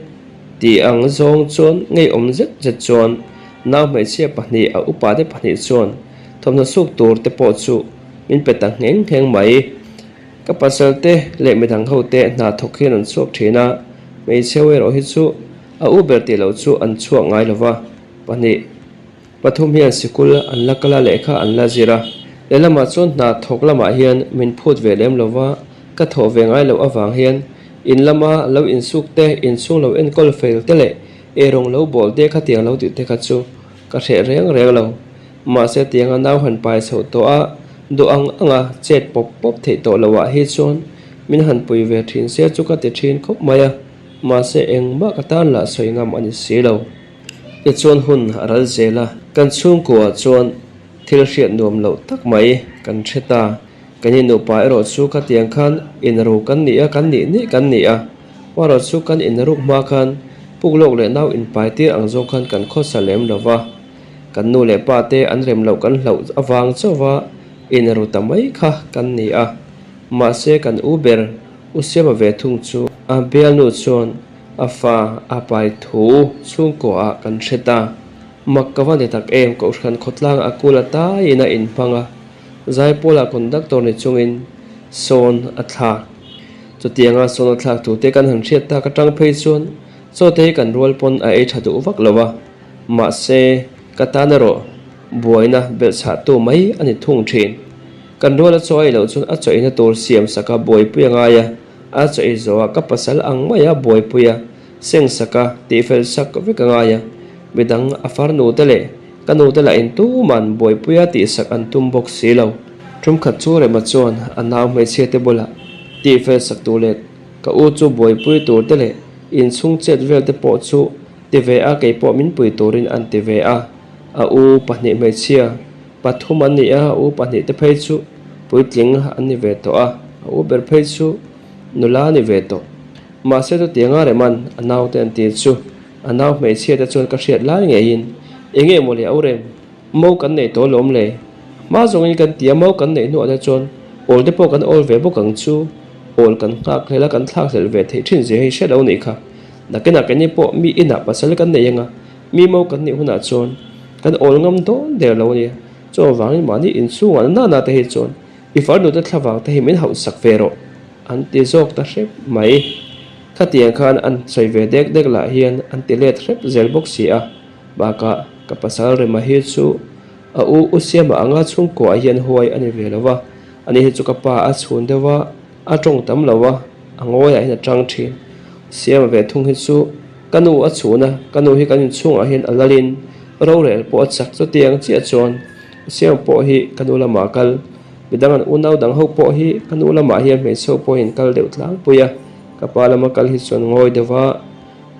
S1: tih ang zawng chuan ngeiawm zet zet chuan Nau hmeichhia pahnih a upa te pahnih chuan thawmhnaw suk tur te pawh chu min pe ta ngheng ngheng mai. Ka pasal te leh midang ho te hna thawk hian an chhuak thin a, hmeichhe ho erawh hi chu a u ber tih loh chu an chhuak ngai lo va. Pahnih pathum hian sikul an la kal a lehkha an la zir a, lehlamah chuan hna thawk lamah hian min phut ve lem lo va, ka thawh ve ngai loh avang hian in lama lo insuk te, inchhung lo enkawl fel te leh E rawng lo bawl te kha tiang lo tih te kha chu ka hreh reng reng lo. Mahse tianga nau han pai chhoh tawh a, duh ang anga chet pawp pawp theih tawh loh ah hi chuan min han pui ve thin se chu ka ti thin khawp mai a, mahse engmah ka tan lah sawi ngam a ni si lo. Tichuan hun a ral zel a, kan chhungkua chuan thil hriat nuam loh tak mai kan hre ta. Kan in nupa erawh chu khatiang khan inru kan ni a, kan nih nih kan ni a. Erawh chu kan inruk hma khan puk lawk leh nau inpai tir ang zawng khan kan khawsa lem lo va. Kan nu leh pa te an rem loh kan hlauh avang chauh va inru ta mai kha kan ni a. Mahse kan u ber U Siama ve thung chu a bialnu chuan a fa a pai thu chhungkaw ah kan hre ta. Mak ka va ni tak em Kohhran khawtlang a kul a taiin a inhmang a. Zaipawlah conductor ni chungin sawn a thlak. Chutianga sawn a thlak tute kan han hriat tak atang phei chuan chaw te hi kan rual pawn a ei tha duh vak lo a, mahse ka tan erawh buaina belhchhahtu mai a ni thung thin. Kan rual a chaw ei loh chuan a chaw eina tur siam saka buaipui a ngai a, a chaw ei zawhah ka pasal ang maia buaipui a seng saka tihfel sak vek a ngai a, midang a farnu te leh Ka nute lah in tuman buaipuia tihsak an tum bawk si lo. Tumkhat chu Rema chuan a nau hmeichhia te bulah tihfel sak tur leh ka u chu buaipui tur te leh inchhung chet vel te pawh chu ti ve a keipawh min pui turin an ti ve a. A u pahnih hmeichhia pathum an ni a, a u pahnih te phei chu puitling an ni ve tawh a, a u ber phei chu nula a ni ve tawh. Mahse chutianga Rema'n a naute an ti chu A nau hmeichhia te chuan ka hriat lai ngeiin, Eng nge maw le au rem? Mo kan neih tawh alawm le. Hma zawngin kan ti a, mo kan neih hnuah te chuan awl te pawh kan awl ve bawk ang chu. Awl kan nghak hlel a, kan thlak hlelh ve theih thin zia hi hriat lo nih kha. Nakinah keini pawh mi inah pasal kan nei anga, mi mo kan nih hunah chuan kan awl ngam dawn der lo a nia. Chu avangin mahni inchhungah na na te hi chuan i farnu te thlavang te hi min hauhsak ve rawh an ti zawk ta hrep mai. Khatiang khan an sawi ve dek dek lah hian an ti let hrep zel bawk si a, bakah ka pasal Rema hi chu a u u Siama anga chhungkuaah hian huai a ni ve lo va, ani hi chu ka pa a chhun deuh a, a tawng tam lo a, a ngawiah hian a tang thin. Siama ve thung hi chu ka nu a chhun a, ka nu hi kan inchhungah hian a lalin rorel pawh a chak chutiang chiah chuan Siama pawh hi ka nu lamah a kal, midang an unau dang ho pawh hi ka nu lamah hian hmeichhe ho pawhin kal deuh tlangpui a. Ka pa lama kal hi chuan ngawi deuh a,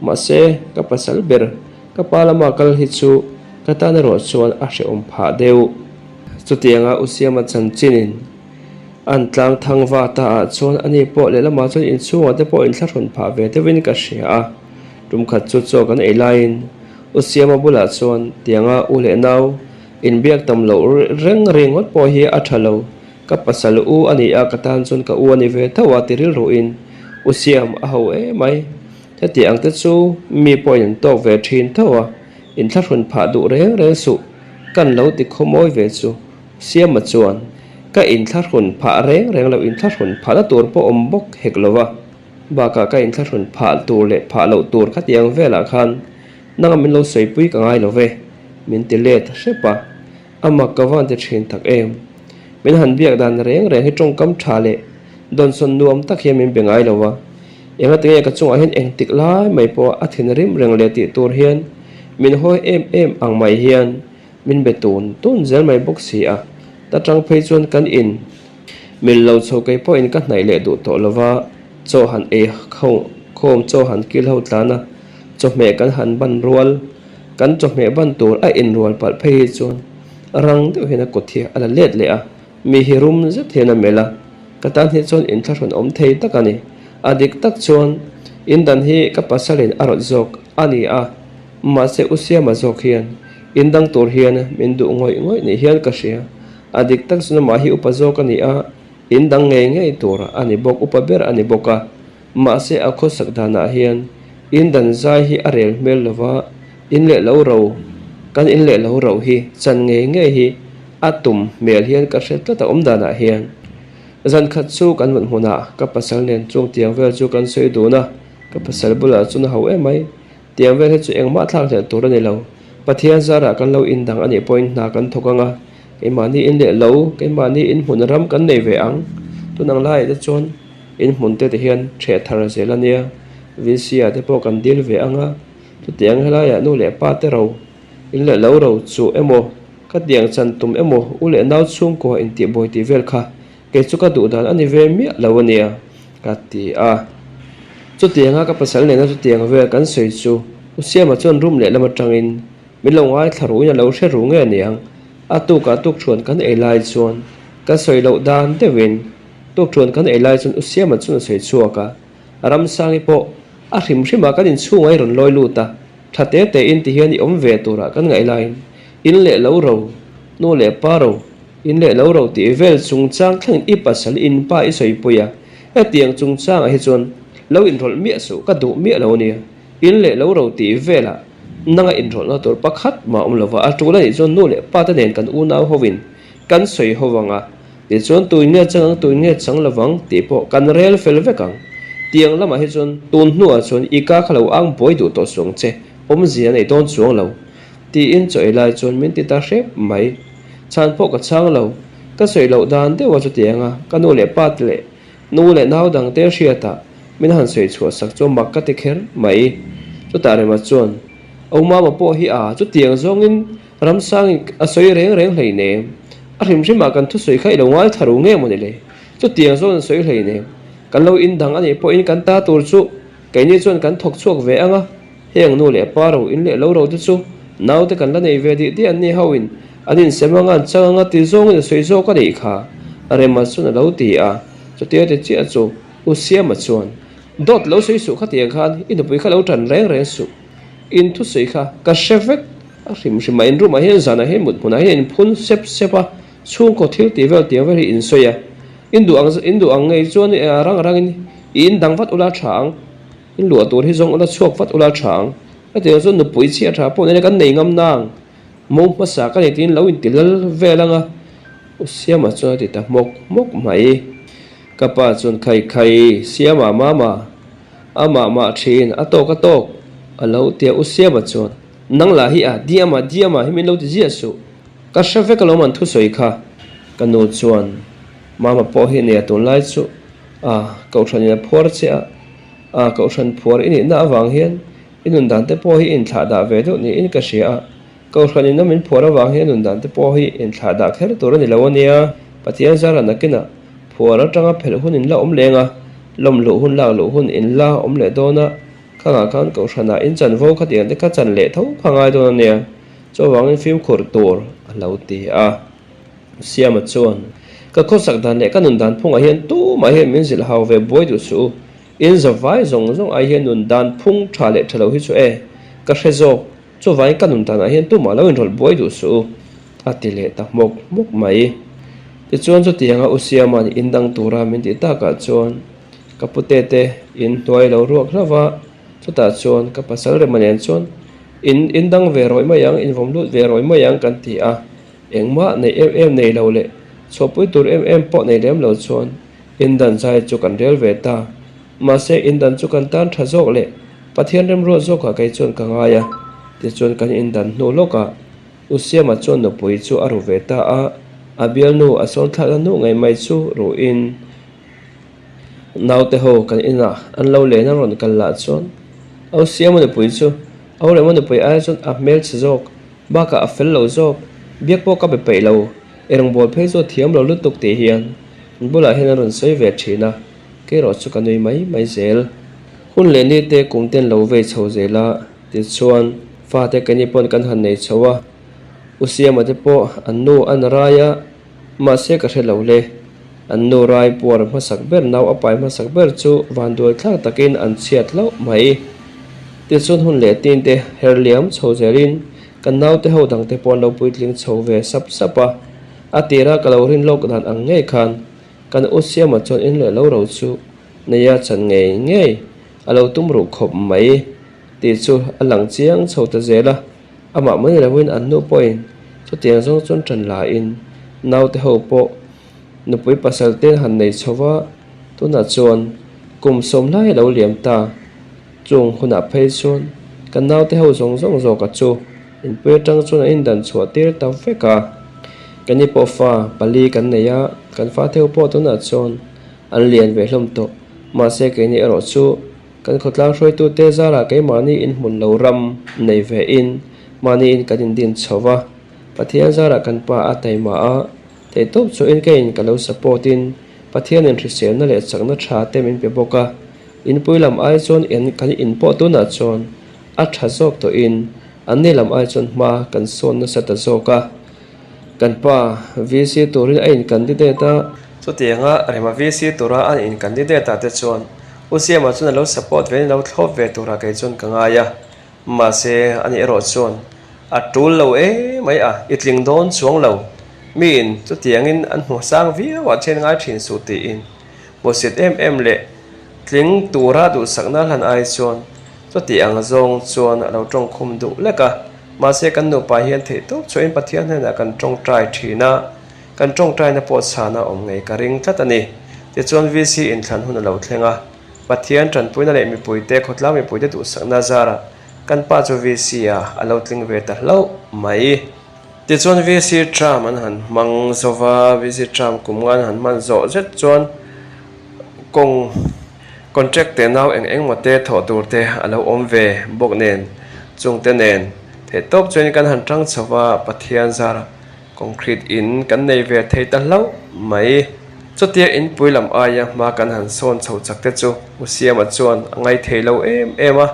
S1: mahse ka pasal ber ka pa lama kal hi chu ka tan erawh chuan a hrehawm phah deuh. Chutianga U Siama chanchinin an tlang thang va ta ah chuan ani pawh lehlamah chuan inchhungah te pawh inthlahrun phah ve deuhin ka hria a. Tum khat chu chaw kan ei laiin U Siama bulah chuan tianga u leh nau inbiak tam loh reng ringawt pawh hi a tha lo. Ka pasal u a ni a, ka tan chuan ka u a ni ve tho a ti rilruin U Siam a ho em mai. Heti ang te chu mi pawhin an tawk ve thin tho a, inthlahrun phah duh reng reng suh kan lo ti khawmawi ve chu. Siama chuan ka inthlahrun phah reng reng lo, inthlahrun phahna tur pawh awm bawk hek lo va, bakah ka inthlahrun phah tur leh phah loh tur khatiang velah khan nanga min lo sawipui ka ngai lo ve, min ti let hrep a. A mak ka van ti thin tak em? Min han biak dan reng reng hi tawngkam tha leh dawnsawn nuam tak hian min be ngai lo a. Engati nge ka chungah hian engtik lai mai pawh a thin rim reng leh tih tur hian min hawi em em ang mai hian min be tun tun zel mai bawk si a. Ta tang phei chuan kan in mil lo chho kei pawhin ka hnaih leh duh tawh lo va, chaw han ei ho khawm chaw han kil ho tlan a, chawhmeh kan han ban rual. Kan chawhmeh ban tur a inrual palh phei hi chuan rang deuh hian a kut hi a la let leh a, mi hi rum zet hian a melh a, ka tan hi chuan inthlahrun awm thei tak a ni. A dik tak chuan indan hi ka pasalin a rawt zawk a ni a, mahse U Siama zawk hian indang tur hian min duh ngawih ngawih ni hian ka hria. A dik tak chuan amah hi upa zawk a ni a, indang ngei ngei tur a ni bawk, upa ber a ni bawk a. Mahse a khawsak danah hian in dan zai hi a rel hmel lo va, in leh lo ro, kan in leh lo ro hi chan ngei ngei hi a tum hmel hian ka hre tlat a awm danah hian. Zan khat chu kan rawn hmunah ka pasal nen chung tiang vel chu kan sawi dun a, ka pasal bulah chuan a ho em mai. Tiang vel hi chu engmah thlak hlelh tur a ni lo. Pathian zarah kan lo indang a nih pawhin hna kan thawk ang a, keimahni in leh lo, keimahni in hmun ram kan nei ve ang. Tun ang laiah te chuan In hmun te ti hian ṭheh thar zel a nia, VC ah te pawh kan dil ve ang a, chutiang helaiah nu leh pa te ro, in leh lo ro chu emaw, ka tiang chan tum emaw, u leh nau chhungkua intihbuai tih vel kha kei chu ka duh dan a ni ve miah lo a nia, ka ti a. Chutianga ka pasal nena chutiang vel kan sawi chu U Siama chuan room lehlam atangin min lo ngaithla ruin a lo hre ru nge aniang, a tukah tukṭhuan kan ei lai chuan ka sawi loh dan deuhin Tukṭhuan kan ei lai chuan U Siama chuan a sawi chhuak a, Ramsangi pawh a hrim hrim a kan inchhungah i rawn lawi lut a, ṭha te te in ti hian i awm ve turah kan ngaih laiin in leh lo ro, nu leh pa ro, in leh lo ro tih vel chungchang thlengin i pasal in pa i sawipui a, hetiang chungchangah hi chuan lo inrawlh miah suh ka duh miah lo ania, in leh lo ro tih velah nanga inrawlhna tur pakhat mah awm lova a ṭul anih chuan nu leh pa te nen kan unau hovin kan sawi ho vang a. Tichuan tuin nge chang ang, tuin nge chang lovang tih pawh kan rel fel vek ang. Tiang lamah hi chuan tun hnuah chuan i ka kha lo ang buai duh tawh suang che, awmzia nei dawn chuang lo. Tiin chaw ei lai chuan min ti ta hrep mai. Chhan pawh ka chhang lo. Ka sawi loh dan deuh a chutiang a, ka nu leh pa te leh nu leh nau dang te hriatah min han sawi chhuah sak chu mak ka ti kher mai. Chutah Rema chuan, Au mama pawh hi a, chutiang zawngin Ramsangin a sawi reng reng hleinem. A hrim hrimah kan thusawi kha i lo ngai tha ru nge mawni le? Chutiang zawng an sawi hleinem. Kan lo indang a nih pawhin kan ta tur chu keini chuan kan thawk chhuak ve ang a, heng nu leh pa ro in leh lo ro te chu naute kan la nei ve dih dih an ni ho in an insem anga an chang anga ti zawngin a sawi zawk a nih kha Rema chuan a lo ti a, chutia ti chiah chu U Siama chuan dawt lo sawi suh khatiang khan i nupui kha lo tan reng reng suh. In thusawi kha ka hre vek a hrim hrim a, in room ah hian zanah hian mut hmunah hian in phun sep sep a, chhungkaw thil tih vel tiang vel hi in sawi a, in duh ang in duh ang ngei chuan a rang rangin i in dang vat ula tha ang, in luah tur hi zawng ula chhuak vat ula tha ang, hetiang chuan nupui chhiah tha pawh nena kan nei ngam nang, mo hmasa ka nei tiin lo inti lal vel ang a, U Siama chuan a ti ta hmawk hmawk mai, ka pa chuan khai khai Siama mama. Amah mah thin, a tawk a tawk, a lo ti a, U Siama chuan, Nang lah hi a, Diama, Diama hi min lo ti ziah suh. Ka hre vek alawm an thusawi kha. Ka nu chuan, Mama pawh hi nia tunlai chu, a, Kohhranin a phuar che a, a, Kohhran phuar i nihna avang hian i nun dan te pawh hi i inthlah dah ve deuh niin ka hria a, Kohhran in a min phuar avang hian nun dan te pawh hi inthlah dah kher tur a ni lo a nia, Pathian zara nakinah phuar atanga phelh hun in la awm leng a, lawm luh hun lak luh hun in la awm leh dawn a, khangah khan Kohhranah in chanvo khatiang te kha chan leh tho kha ngai dawn a nia, chuvangin fimkhur tur a lo ti a. Siama chuan, Ka khawsak dan leh ka nun dan phungah hian tumah hian min zilh hau ve buai duh suh u, in zavai zawng zawng ai hian nun dan phung tha leh tha lo hi chu e, ka hre zawk. Chuvangin ka nun danah hian tumah lo inrawlh buai duh suh u, a ti leh ta hmawk hmawk mai. Tichuan chutianga U Siama'n in dang tura min tih takah chuan ka pute te in hnuai lo ruak hlauh va, chutah chuan ka pasal Rema nen chuan in in dang ve rawih mai ang, invawm lut ve rawih mai ang kan ti a, engmah neih em em nei lo leh chhuahpui tur em em pawh nei lem lo chuan in dan zai chu kan rel ve ta. Mahse in dan chu kan tan tha zawk leh Pathian remruat zawkah kei chuan ka ngai a, tichuan kan indan hnu lawkah U Siama chuan nupui chu a ru ve ta a, a bialnu a sawn thlakna hnu ngei mai chu ruhin naute ho kan inah an lo len a rawn kal lah chuan Au Siama nupui chu Au Rema nupui aia chuan a hmelchhe zawk bakah a fel lo zawk, biak pawh ka be peih lo, erawngbawl phei chu a thiam lo lutuk tih hian an bulah hian a rawn sawi ve thin a. Kei erawh chu ka nui mai mai zel. Hun leh ni te kum ten lo vei chho zel a, tichuan fate keini pawn kan han nei chho a, U Siama te pawh an nu an rai a, mahse ka hre lo le. An nu rai puar hmasak ber nau a pai hmasak ber chu vanduai thlak takin an chhiat hlauh mai. Tichuan hun leh tin te her liam chho zelin kan naute ho dang te pawh an lo puitling chho ve sap sap a, a tira ka lo rin lawk dan ang ngei khan Kan U Siama chuan in leh lo ro chu neia chan ngei ngei a lo tum ruh khawp mai tih chu a lang chiang chho ta zel a, amah mai loin an nu pawhin chutiang zawng chuan ṭan lain naute ho pawh nupui pasal te han nei chho va, tunah chuan kum sawm lai a lo liam ta, chung hunah phei chuan kan naute ho zawng zawng zawka chu Inpui atang chuan a indan chhuah tir ta vek a, keini pawh fa pali kan nei a, kan fa theu pawh tunah chuan an lian ve hlawm tawh. Mahse keini erawh chu kan khawtlang hruaitute zarah keimahni inhmun lo ram nei ve in mahni in kan indin chho va, Pathian zarah kan pa a taima a, theihtawp chu in keiin ka lo support in Pathianin hriselna leh chakna tha te min pe bawk a, inpui lam ai chuan kan in pawh tunah chuan a tha zawk tawhin an ni lam ai chuan hma kan sawn nasa ta zawk a. Kan pa VC turin a in candidate a. Chutianga Rema VC tura an in candidate ah te chuan U Siama chuan a lo support ve in a lo thlawp ve turah kei chuan ka ngai a. Mahse ani erawh chuan a tul lo emai a, i tling dawn chuang lo. Miin chutiangin an hmu sang viau ah thian ngai thin suh tiin hmusit em em leh tling tura duhsakna hlan ai chuan Chuti ang zawng chuan a lo tawngkhum duh lek a, mahse kan nupa hian theihtawp chhuahin Pathian hnenah kan tawngtai thin a, kan tawngtaina pawh chhana awm ngei ka ring tlat a ni. Tichuan VC inthlan hun a lo thleng a, Pathian tanpuina leh mipuite, khawtlang mipuite duhsakna zarah kan pa chu VC ah a lo tling ve ta hlauh mai. Tichuan VC term an han hmang zo va, VC term kum nga an han hman zawh zet chuan kawng contract teh nau eng eng maw te thawh tur te a lo awm ve bawk nen chungte nen theihtawp chuan kan han tang chho va, Pathian zarah Concrete in kan nei ve thei ta hlauh mai. Chutia inpui lam aia hma kan han sawn chho chak te chu U Siama chuan a ngai thei lo em em a.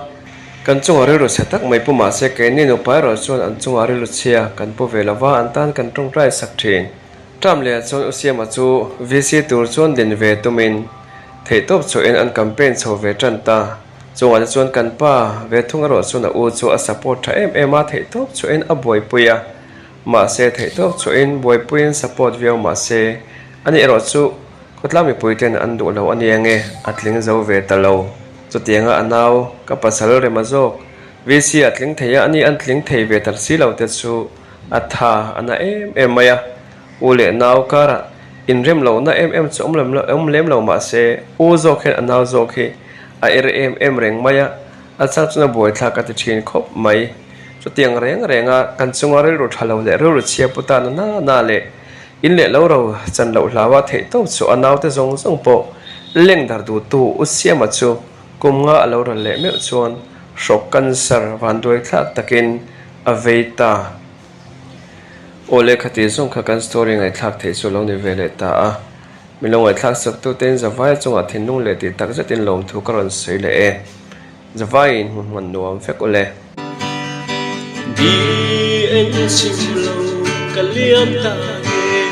S1: Kan chungah rilru chhe tak mai pu mahse keini nupa erawh chuan an chungah rilru chhia kan pu ve lo va, an tan kan tawngtai sak thin. Term leh chuan U Siama chu VC tur chuan din ve tumin theihtawp chhuahin an campaign chho ve tan ta. Chungah te chuan kan pa ve thung erawh chuan a u chu a support tha em em a, theihtawp chhuahin a buaipui a. Mahse, theihtawk chhuahin buaipuiin support viau mahse, ani erawh chu khawtlang mipuiten an duh lo a nia nge a tling zo ve ta lo. Chutianga a nau, ka pasal rema zawk, VC a tling thei a, ani an tling thei ve ta si lo te chu a tha a na em em mai a. U leh nau karah inrem lohna em em chu awm lem lo mahse, u zawk hian a nau zawk hi a er em em reng mai a, a chang chuan a buaithlak a ti thin khawp mai. Chutiang reng renga kan chunga rilru tha lo leh rilru chhia pu ta na na na leh in leh lo ro chan loh hlaua theih tawp chu a naute zawng zawng pawh leng dar duhtu U Siama chu kum nga a lo ral leh meuh chuan hrawk cancer vanduai thlak takin a vei ta. Aw le khati zawng kha kan story ngaihthlak theih chu lo ni ve leh ta a. Mi lo ngaihthlak saktutein Zavaia chungah thinlung leh tih takzetin lawmthu ka rawn sawi leh e. Zavaiin hmu hman nuam vek u le.
S2: Di eng chim lo ka liam ta e.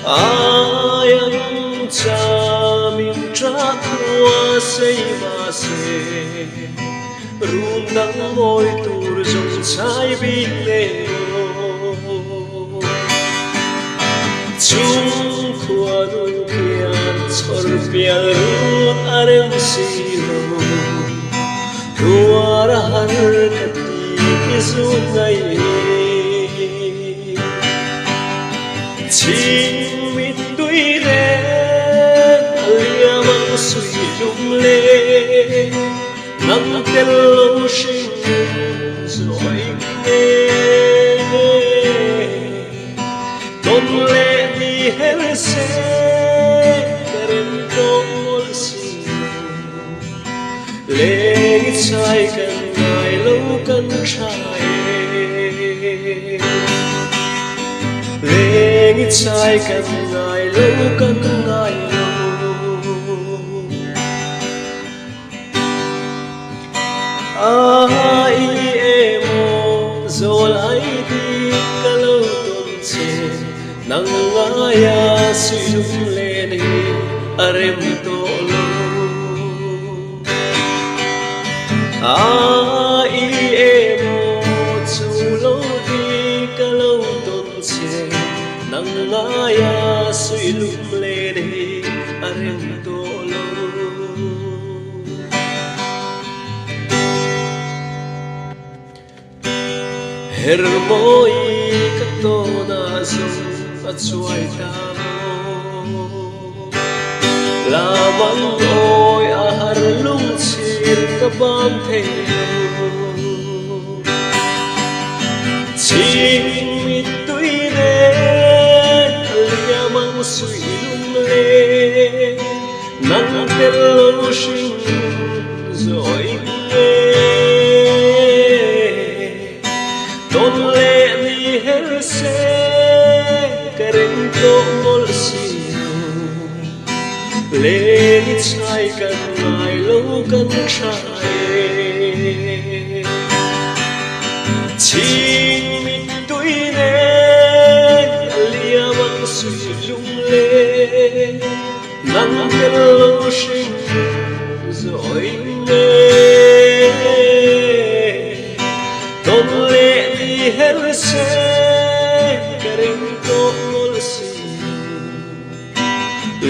S2: Ai ang cha min tra khua sei ma se. Rum dang mawi tur zawng chai bik le aw. Chung khua nu khian chhawr pial run a rem si lo. Tuar a har ka ti i zun ngai e. Chhing mittui reng a liam ang sui hlum le. Nang tel lo hring zawi nge Tawn leh ni her se ka rem tawh mawlh si lo Leng i chai kan ngai lo kan tha e Leng i chai kan ngai lo kan ngai lo. A i emaw zawl ai dik ka lo tum che, nang ngaia suihlum len hi a rem tawh lo. A i emaw chu lo dik ka lo tum che, nang ngaia suihlum len hi a rem tawh lo. Her mawi ka tawnah zawng a chuai ta maw? Lamang awi a har lungchhir ka bam thei lo. Chhing mittui nen a liam ang suih lung leng. Nang tel lo hring zawi nge Tawn leh ni her se ka reng tawh mawlh si lo Leng i chai kan ngai lo kan tha e Chhing mittui nen a liam ang suih lung leng. Nang tel lo hring zawi nge Tawn leh ni her se ka reng tawh mawlh si lo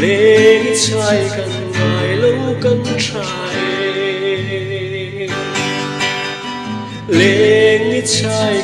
S2: Leng i chai kan ngai lo kan tha e Leng i chai.